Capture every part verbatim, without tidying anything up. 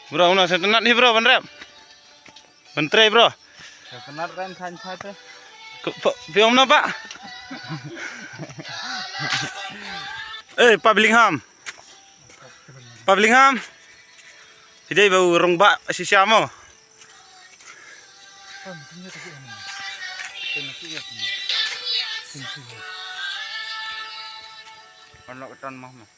Bro, una sa tnat hi bro, ban rep. Ban trei bro. Sa tnat ren khan khat. Phi ong na ba. Eh, Pablingham. Pablingham. Pidei bau rong ba sisia mo. Kan lo ketan mah mah.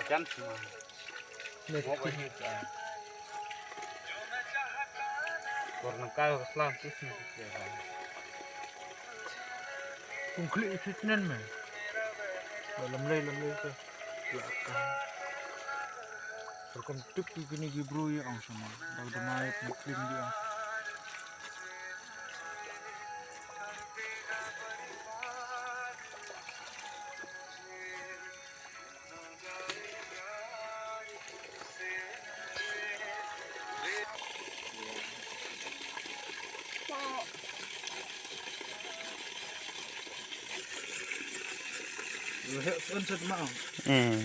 Ajan semua. Kor nangkai ka slam tis ni. Kung klik fitnen me. Lamlei lamlei ke. Rukom tip ki kini ki bru ya ang sama. Bang dama ya pun klim dia. Hmm.